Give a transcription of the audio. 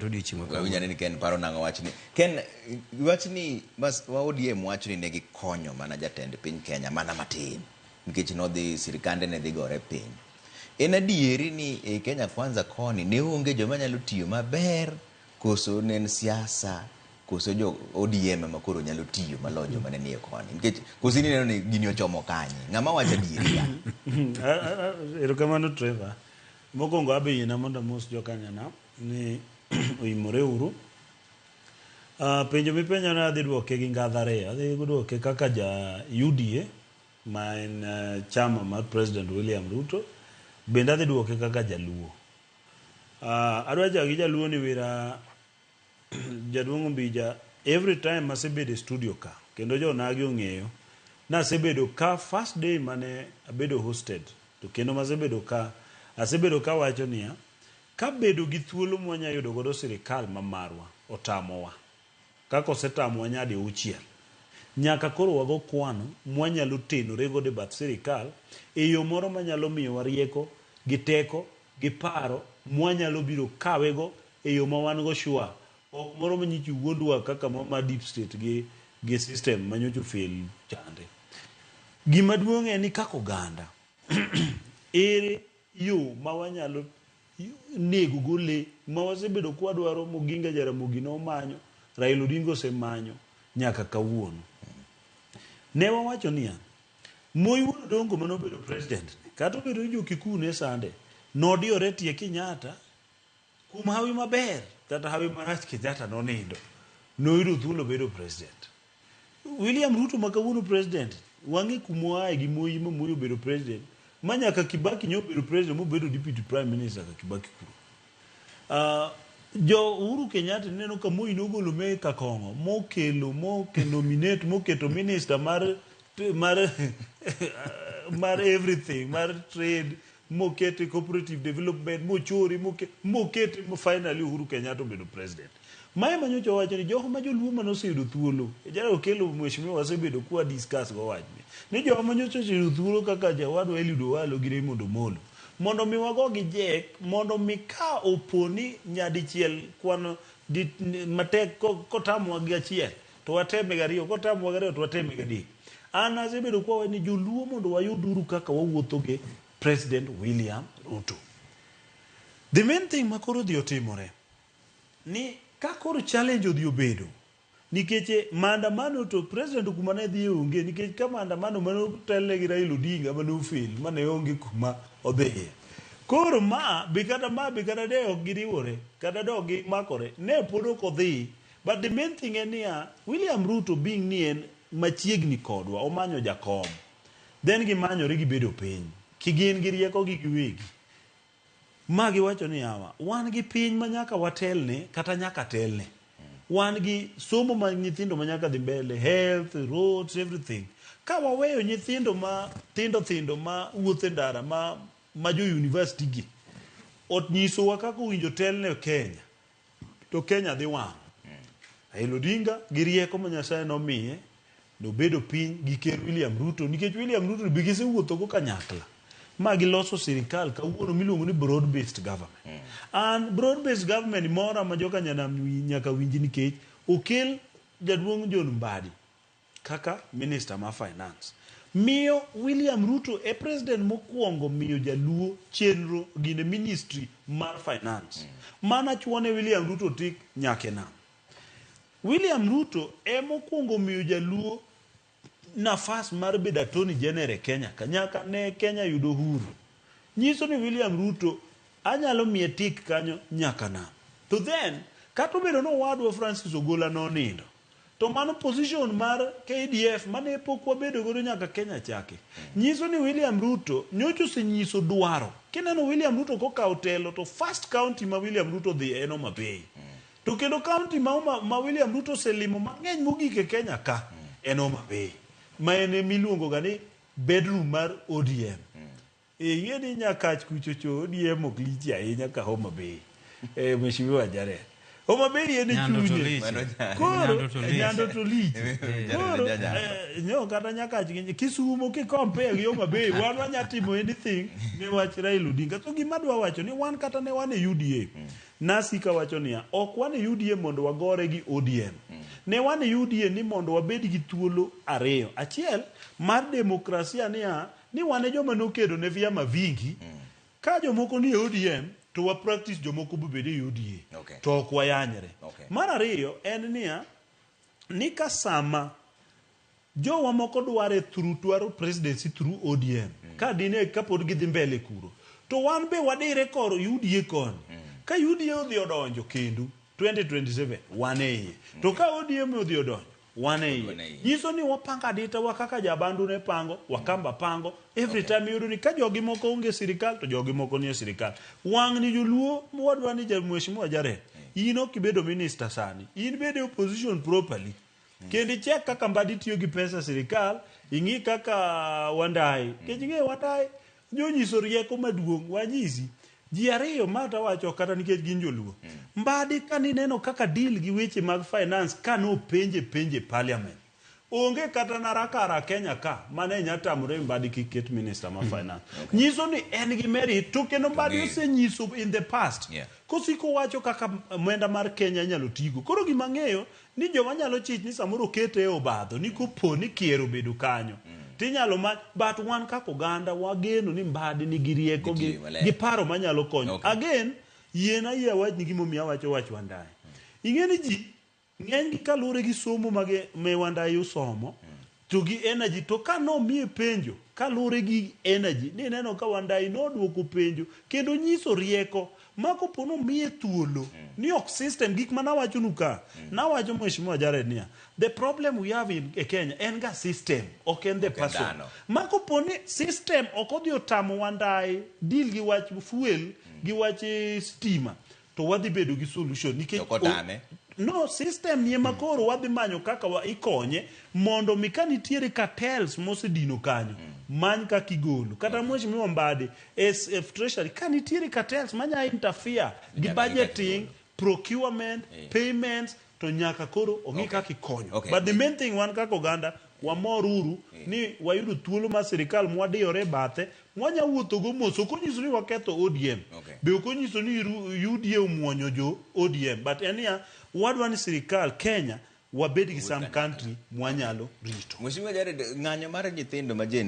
Odiochieng' ma kawuono. Awinjo ni Ken paro nang'o wachni. Ken, wachni mas wa ODM wacho ni ne gikonyo mana jatend piny Kenya mana matin nikech nodhi sirikande ne dhi gore piny. En adieri ni e Kenya Kwanza koni ne onge joma nyalo tiyo maber koso ne en siasa koso jo ODM ema koro nyalo tiyo maloyo joma ne nie koni nikech koso in ineno ni gini ochomo kanye ng'ama wacho adieri ka Erokamano Trevor. Mokwongo abe yiena mondo amos jokanyanam ni oimore uru. Penjo mipenjo no adhi duoke gi ngadha ariyo. Adhi duoke kaka ja UDA ma en chama mar President William Ruto. Bende adhi duoke kaka jaluo. Adwa chako gi jaluo ni wira Jaduong' Ombija, every time asebedo e studio ka, kendo jo onagi ong'eyo, nasebedo ka first day mane abedo hosted, to kendo masebedo ka, asebedo ka wacho niya, ka bedo gi thuolo mwanya yudo godo sirikal ma marwa otamowa, kaka osetamowa nyadi auchiel, nyaka koro wago kwano mwanyalo tenore godo e bath sirikal e yo moro manyalo miyowa rieko gi teko gi paro mwanyalo biro kawe go e yo ma wan go sure, ok moro ma nyicha wuondwa kaka ma deep state gi, gi system ma nyocha ofail chande. Gima duong' en ni kaka oganda, ere yo ma wanyalo nego go le ma wasebedo kwadwaro Moginga Jaramogi nomanyo, Raila Odinga osemanyo nyaka kawuono. Ne wawacho niya, Moi wuod Odongo mane obedo president ni, kata obedo ni jo Kikuyu ne sande, nodiyore tie Kenyatta kuom hawi maber kata hawi marach Kenyatta nonindo. Noyudo thuolo bedo president. William Ruto ma kawuono president, wang'e kuma oaye gi Moi ma Moi obedo president, ma nyaka Kibaki nyo obedo president mobedo deputy prime minister ka Kibaki kuro. Jo Uhuru Kenyatta ineno ka Moi nogolo me ka kong'o mokelo moke nominate moketo minister mar mar mar everything mar trade mokete cooperative development mochori moke mokete finally Uhuru Kenyatta obedo president. Mae manyocha owacho ni jogo ma joluo mane oseyudo thuolo jara Okello mheshimiwa wasebedo kwa discuss go wachni ni jogo manyocha oseyudo thuolo kaka jawadwa Eliud Owalo gi Raymond Omolo Mondo mi wago gi jek, mondo mi ka opo ni nyadichiel kwano di, matek kotamowa gi achiel, to wateme gariyo, kotamowa gariyo to wateme gadek. An asebedo kwa ni joluo mondo wayuduru kaka wawuotho gi President William Ruto. The main thing ma koro odhi otimore, ni ka koro challenge odhi obedo, Nikech maandamano to president kuma ne dhiye onge nikech ka maandamano mane otelne gi Raila Odinga mane ofail mane onge kuma odhiye. Koro ma be kata ma be kata de ok giriwore kata de ok gimakore ne pod ok odhi. But the main thing en niya William Ruto being ni en machiegni kodwa omanyo jakom then gimanyore gibedo piny kigin gi rieko gi giwegi. Ma giwacho ni yawa, wan gi piny ma nyaka watelne kata nyaka telne. Wan gi somo ma nyithindo ma nyaka dhi mbele, health, roads, everything. Ka waweyo nyithindo ma thindo thindo ma wuotho e ndara ma, ma jo university gi onyisowa kaka owinjo telne Kenya, to Kenya dhi wang'. Raila Odinga gi rieko ma Nyasaye nomiye nobedo piny gi Ker William Ruto nikech William Ruto be gisewuotho go kanyakla ma giloso sirikal kawuono miluongo ni broad based government. And broad based government mora ma joka nyanam nyaka winji nikech okel jaduong' John Mbadi kaka minister ma finance. Miyo William Ruto e president mokwongo miyo jaluo chenro gine ministry mar finance. Mana chuone William Ruto tik nyaka e nam. William Ruto ema okwongo miyo jaluo nafas mar bedo attorney general e Kenya ka nyaka ne Kenya yud uhuru. Nyiso ni William Ruto anyalo miye tik kanyo nyaka nam. To then kata obedo ni owadwa Francis Ogola nonindo, To mano position mar KDF mane pok wabedo godo nyaka Kenya chaki. Nyiso ni William Ruto nyocha osenyiso dwaro. Kineno William Ruto kokawo telo to first county ma William Ruto odhiye en Homa Bay. To kendo county ma, Homa, ma William Ruto oselimo mang'eny mogik e Kenya ka en Homa Bay. Ma en emiluongo ga ni bedroom mar ODM. Ing'e ni Nyakach kucho cho ODM ok lich ahinya ka Homa Bay. Eh, Mheshimiwa Jared. Homa Bay en e Nyando to chunye. lich. Mano nya- Koro Nyando to lich. Nyando to lich. Eh. Koro Nyando. nyo kata Nyakach gi Kisumo ki compare gi Homa Bay wan wanya timo anything ne wach Raila Odinga. To gima adwa wacho ni wan kata ne wan e UDA. Nasika wacho niya, ok wan e UDA mondo wagore gi ODM. Ne wan e UDA ni mondo wabed gi thuolo ariyo. Achiel mar demokrasia niya, ni wan e joma nokedo ne vyama vingi. Ka jomoko ni e ODM to wa practice jomoko bobed e UDA. To ok wayanyre. Mar ariyo en niya, ni ka sama jowa moko dware through dwaro presidency through ODM ka dine kapod gidhi mbele kuro to wan be wadire kor UDA koni ka UDA odhi odonjo kendo 2027 wan e iye to ka ODM odhi odonjo wan e Wan e iye iye. nyiso ni wapango adita wa kaka jabandu ne pango wakamba pango every time iyudo ni ka jogi moko onge e sirikal to jogi moko nie sirikal wang' ni joluo wadwa ni ja mheshimiwa Jared in ok ibedo minister sani in bede opposition properly Kendo ichek kaka Mbadi tiyo gi pesa sirikal, ing'i kaka Wandayi. Nikech ing'eyo Wandayi nonyiso rieko maduong', wanyisi. Ji ariyo ma tawacho kata nikech gin joluo. Mbadi ka nineno kaka deal gi weche mag finance ka nopenje penje e parliament. Onge kata narakara Kenya ka mane nya tamore Mbadi kik ket minister ma finance. Nyiso ni en gi merit to kendo Mbadi Ong'eyo. osenyiso in the past. Kosiko wacho kaka omenda mar Kenya inyalo tigo. Koro gima ang'eyo ni joma nyalo chich ni samoro okete e obadho ni kopo ni kier obedo kanyo tinyalo ma but wan kaka oganda wageno ni Mbadi nigi rieko gi, Gitiyo maler. gi paro manyalo konyo again yien ayie awachni gimomiyo awacho wach Wandayi ing'e ni ji ng'enygi kaluwore gi somo mage me Wandayi osomo to gi energy to ka nomiye penjo kaluwore gi energy ni neno ka Wandayi nodwoko penjo kendo nyiso rieko ma kopo nomiye thuolo ni ok system gik ma nawachonu ka nawacho mheshimiwa Jared niya the problem we have in e Kenya en ga system ok en the Ok en person dhano. ma kopo ni system ok odhi otamo Wandayi deal gi wach fuel gi wach eh, stima to wadhi bedo gi solution nikech To kotame? no system ni ema koro wadhi manyo kaka wa ikonye mondo mi ka nitiere cartels mosedino kanyo many kaka igolo kata mheshimiwa Mbadi SF Treasury ka nitiere cartels manya interfere gi Nyaka ng'i kaka budgeting igolo. procurement payments to nyaka koro ong'i kaka ikonyo but the main thing wan kaka oganda wamor uru ni wayudo thuolo mar sirikal mwadiyore e bathe mwanya wuothogo mos ok onyiso ni waketho ODM be ok onyiso ni UDA omuonyo jo ODM but en niya wadwa ni sirikal Kenya wabed gi some country mwanyalo rito. Mheshimiwa Jared, ng'anyo mar nyithindo ma Gen